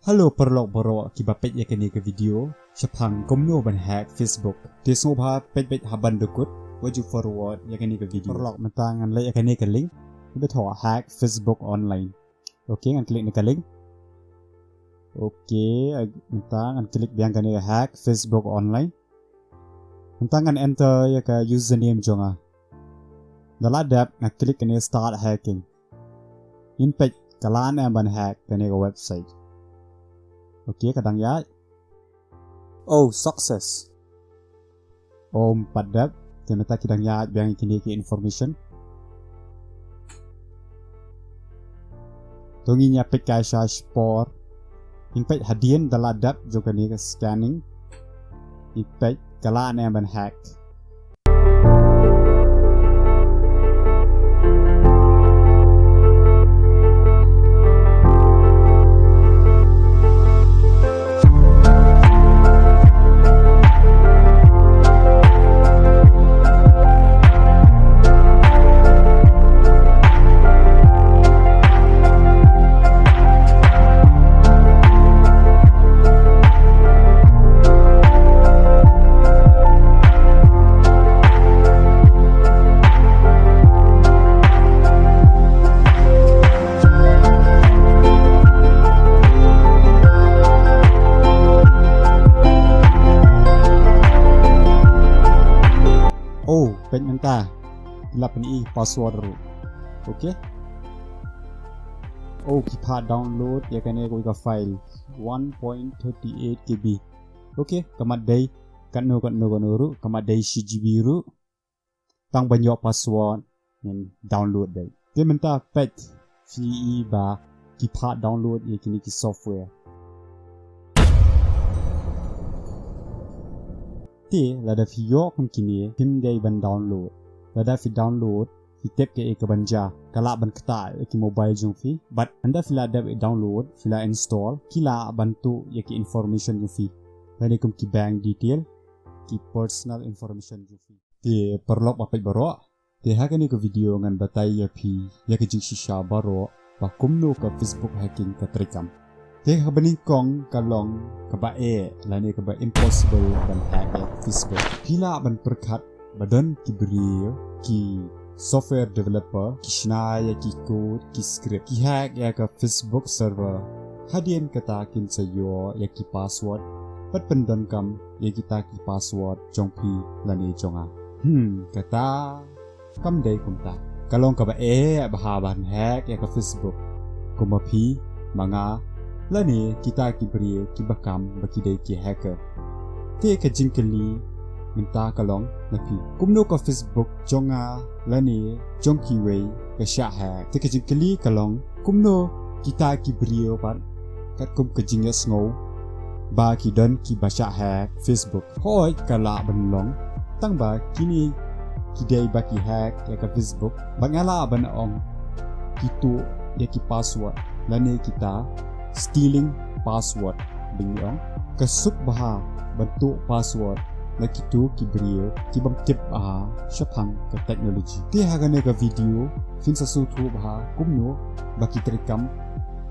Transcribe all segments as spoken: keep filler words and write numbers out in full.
Hello paralok baroh kiba peit ïa kane ka video shaphang kumno ban hack Facebook. Te sngewbha peit beit haduh ban da kut, wat ju forward ïa kane ka video. Paralok, mynta ngan leh ïa kane ka link. Ba thoh hack Facebook online. Okay, ngan klik na ka link. Okay, mynta ngan klik biang kane ka hack Facebook online. Mynta ngan enter ïa ka username jong nga. Da la dep nga klik kane start hacking. Ngin peit ka lah ne em ban hack kane ka website. Okay, ka dang ïaid. Oh, success. Oh, ym pat dep. Te mynta ki dang ïaid biang ïa kine ki information. To ngin ïa peit ka sha shipor. Ngin peit hadien da la dep jong kane ka scanning. Ngin peit ka lah ne em ban hack. Oh, peit mynta. Ki la pyni password ruh. Okay. Oh, ki phah download ïa kane ka file one point thirty eight K B. Okay, ka mat dei katno katno katno ruh, ka mat dei shi G B ruh. Tang ban ïoh password, ngin download dei. Te mynta peit phi i ba ki phah download ïa kine ki software. Te lada phi ïoh kum kine, phim dei ban download. Lada phi download, phi tip kaei ka ban jia, ka lah ban ktah ïa ki mobile jong phi. Bad ynda phi la dep download, phi la install, ki lah ban tuh ïa ki information jong phi. Lane kum ki bank detail, ki personal information jong phi. Te paralok ba peit baroh, te ha kane ka video ngan batai ïa phi ïa ka jingshisha baroh ba kumno ka Facebook hacking ka treikam. Te kaba nyngkong ka long kaba eh lane kaba impossible ban hack ïa ka Facebook. Phi lah ban pyrkhat ba don ki briew, ki software developer, ki shna ïa ki code, ki script, ki hack ïa ka Facebook server. Hadien kata kin sa ïoh ïa ki password bad pyndonkam ïa kita ki password jong phi lane jong nga. Hmm, kata kam dei kumta. Ka long kaba eh bha ban hack ïa ka Facebook. Kumba phi, ma nga, lane kita ki briew kiba kam ba ki dei ki hacker. Te ka jingkylli mynta ka long na phi, kumno ka Facebook jong nga lane jong kiwei ka shah hack? Te ka jingkylli ka long, kumno kita ki briew pat katkum ka jingïasngew ba ki don kiba shah hack Facebook? Hooid, ka lah ban long tang ba kine ki dei ba ki hack ïa ka Facebook. Ba nga lah ban ong ki tuh ïa ki password lane kita stealing password. Ba ngi ong ka suk bha ban tuh password na kitu ki briew ki bym tip bha shaphang ka technology. Te ha kane ka video phin sa sngewthuh bha kumno ba ki treikam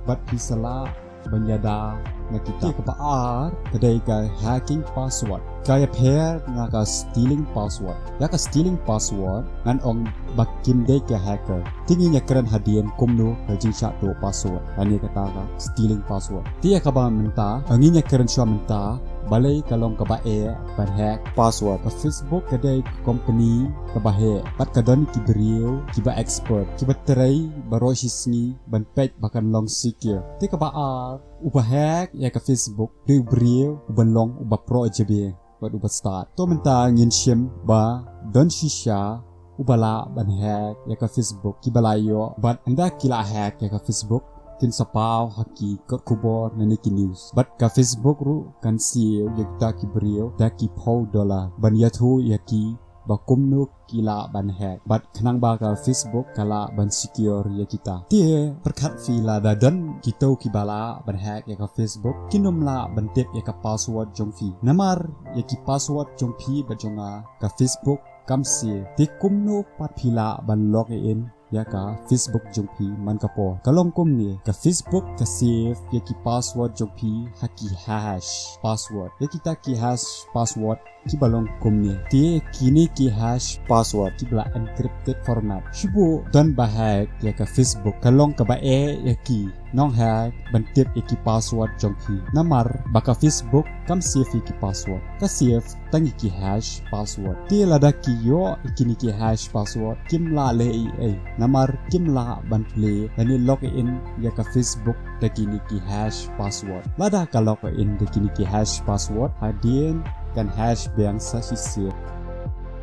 bad phin sa lah ban ïada na kita. Te kaba ar ka dei ka hacking password. Ka ïapher na ka stealing password. Ïa ka stealing password ngan ong ba kim dei ki hacker. Te ngin ïakren hadien kumno ka jingshah tuh password lane kata ka stealing password. Te ïa kaba mynta ngin ïakren shuwa mynta, balei ka long kaba eh ban hack password. Ka Facebook ka dei ka company kaba heh bad ka don ki briew kiba expert kiba trei baroh shi sngi ban peit ba kan long secure. Te kaba ar, uba hack ïa ka Facebook dei u briew uba long uba proh jabieng bad uba stad. To mynta ngin shim ba don shisha uba lah ban hack ïa ka Facebook kiba la ïoh, bad ynda ki la hack ïa ka Facebook kin sa paw ha ki kot khubor lane ki news. Bad ka Facebook ruh kan siew ïa kita ki briew da ki phew dollar ban ïathuh ïa ki ba kumno ki lah ban hack bad khnang ba ka Facebook ka lah ban secure ïa kita. Te pyrkhat phi, lada don kito kiba lah ban hack ïa ka Facebook, kin ym lah ban tip ïa ka password jong phi. Namar ïa ki password jong phi bad jong nga, ka Facebook kam siew. Te kumno pat phi lah ban log in ïa ka Facebook jong phi man ka por. Ka long kumne, ka Facebook ka save ïa ki password jong phi ha ki hash password. Ïa kita ki hash password kiba long kumne. Te kine ki hash password kiba la encrypted format. Shu buh don ba hack ïa ka Facebook, ka long kaba eh ïa ki nonghack ban tip ïa ki password jong phi. Namar ba ka Facebook kam save ïa ki password. Ka save tang ïa ki hash password. Te lada ki ïoh ïa kine ki hash password, kim lah leh ei ei. Namar kim lah ban plie lane log in ïa ka Facebook da kine ki hash password. Lada ka log in da kine ki hash password, hadien kan hash biang sa shisien.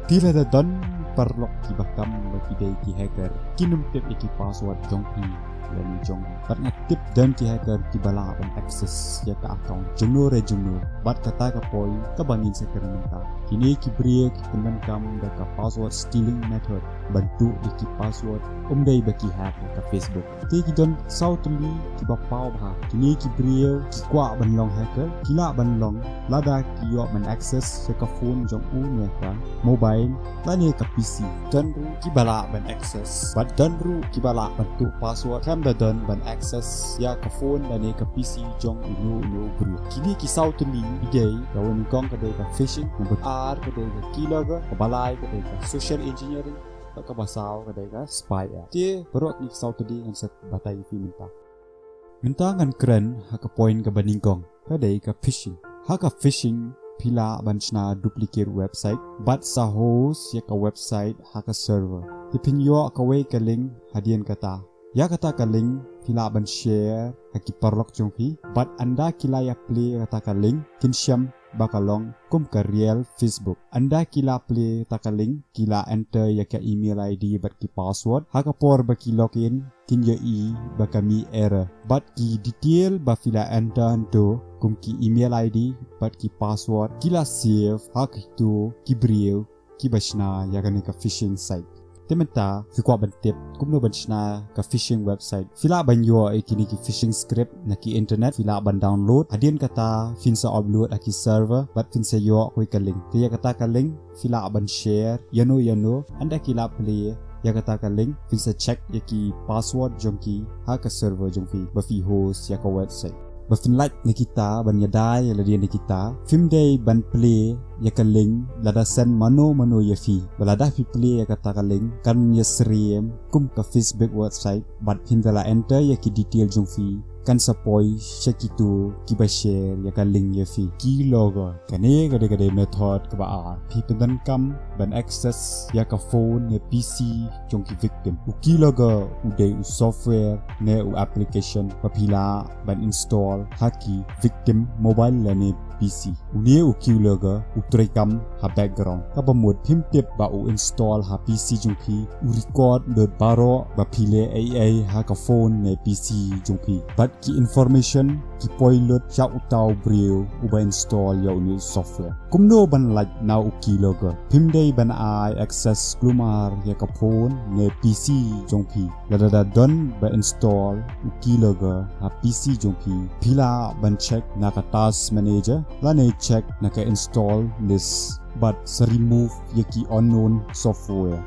Te lada don paralok kiba kam ba ki dei ki hacker, kin ym tip ïa ki password jong phi lane jong nga. Bad nga tip don ki hacker kiba lah ban access ïa ka account jong no re jong no. Bad kata ka point kaba ngin sa kren mynta. Kine ki briew ki pyndonkam da ka password stealing method ban tuh ïa ki password, ym dei ba ki hack ïa ka Facebook. Te ki don saw tylli kiba paw bha. Kine ki briew ki kwah ban long hacker, ki lah ban long lada ki ïoh ban access ïa ka phone jong u ne ka mobile lane ka P C. Don ruh kiba lah ban access, bad don ruh kiba lah ban tuh password khlem da don ban access ïa ka phone lane ka P C jong uno uno u briew. Kine ki saw tylli ki dei, kaba nyngkong ka dei ka phishing, number ar ka dei ka keylogger, kaba lai ka dei ka social engineering, bad kaba saw ka dei ka spyware. Te baroh kine ki saw tylli ngan sa batai ïa phi mynta. Mynta ngan kren ha ka point kaba nyngkong, ka dei ka phishing. Ha ka phishing phi lah ban shna duplicate website bad sa host ïa ka website ha ka server. Te phin ïoh kawei ka link hadien kata. Ïa kata ka link phi lah ban share ha ki paralok jong phi, bad ynda ki la ïa plie ïa kata ka link, kin shem ba ka long kum ka real Facebook. Ynda ki la plie ïa kata ka link, ki la enter ïa ka email I D bad ki password. Ha ka por ba ki log in, kin ïohi ba ka mih error. Bad ki detail ba phi la enter hangto, kum ki email I D bad ki password, ki la save ha kito ki briew kiba shna ïa kane ka phishing site. Te mynta phi kwah ban tip kumno ban shna ka phishing website, phi lah ban ïoh ïa kine ki phishing script na ki internet, phi lah ban download. Hadien kata phin sa upload ha ki server bad phin sa ïoh kawei ka link. Te ïa kata ka link phi lah ban share ïano ïano, ynda ki la plie ïa kata ka link, phin sa check ïa ki password jong ki ha ka server jong phi ba phi host ïa ka website. Ba phin lait na kita ban ïada ïa lade na kita, phim dei ban plie ïa ka link lada send mano mano ïa phi. Ba lada phi plie ïa kata ka link, kan ïasyriem kum ka Facebook website, bad phin da la enter ïa ki detail jong phi, kan sa poi sha kito kiba share ïa ka link ïa phi. Keylogger. Kane ka dei ka dei method kaba ar. Phi pyndonkam ban access ïa ka phone ne P C jong ki victim. U keylogger u dei u software ne u application ba phi lah ban install ha ki victim mobile lane P C. Une u keylogger u treikam ha background. Kaba mut phim tip ba u install ha P C jong phi, u record lut baroh ba phi leh ei ei ha ka phone ne P C jong phi. Bad ki information ki poi lut sha uta u briew uba install ïa une u software. Kumno ban lait na u keylogger? Phim dei ban ai access kulmar ïa ka phone ne P C jong phi. Lada da don ba install u keylogger ha P C jong phi, phi lah ban check na ka task manager lane check na ka install list bad sa remove ïa ki unknown software.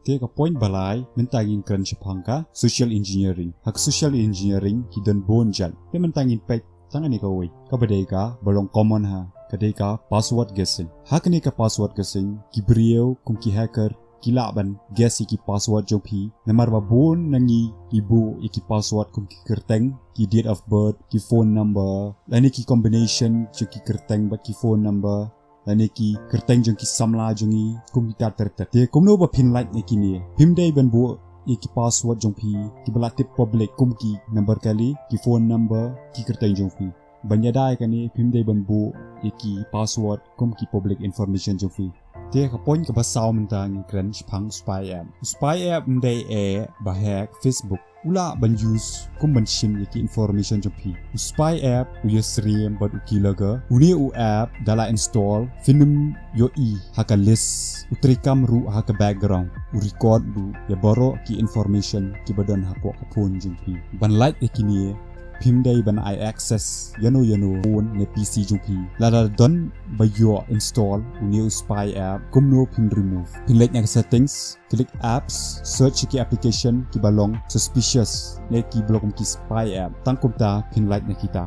Te ka point ba lai, mynta ngin kren shaphang ka social engineering. Ha ka social engineering ki don bun jait. Te mynta ngin peit tang kane kawei, kaba dei kaba long common ha, ka dei ka password guessing. Ha kane ka password guessing, ki briew kum ki hacker ki lah ban guess ïa ki password jong phi. Namar ba bun na ngi ngi buh ïa ki password kum ki kyrteng, ki date of birth, ki phone number, lane ki combination jong ki kyrteng bad ki phone number, lane ki kyrteng jong ki samla jong ngi, kum kita ter ter. Te kumno ba phin lait na kine? Phim dei ban buh ïa ki password jong phi kiba la tip public, kum ki number kali, ki phone number, ki kyrteng jong phi. Ban ïada ïa kane phim dei ban buh ïa ki password kum ki public information jong phi. Te ka point kaba saw mynta ngin kren shaphang u spy app. U spy app ym dei eh ba hack Facebook. U lah ban use kum ban shim ïa ki information jong phi. U spy app u ïasyriem bad u keylogger. Une u app da la install, phin ym ïohi ha ka list. U treikam ruh ha ka background. U record ruh ïa baroh ki information kiba don hapoh ka phone jong phi. Ban lait ïa kine, phim dei ban ai access ïa no ïa no phone ne P C jong phi. Lada don ba ïoh install une u spy app, kumno phin remove? Phin leit na ka settings, click apps, search ki application kiba long suspicious ne kiba long kum ki spy app. Tang kumta phin leit na kita.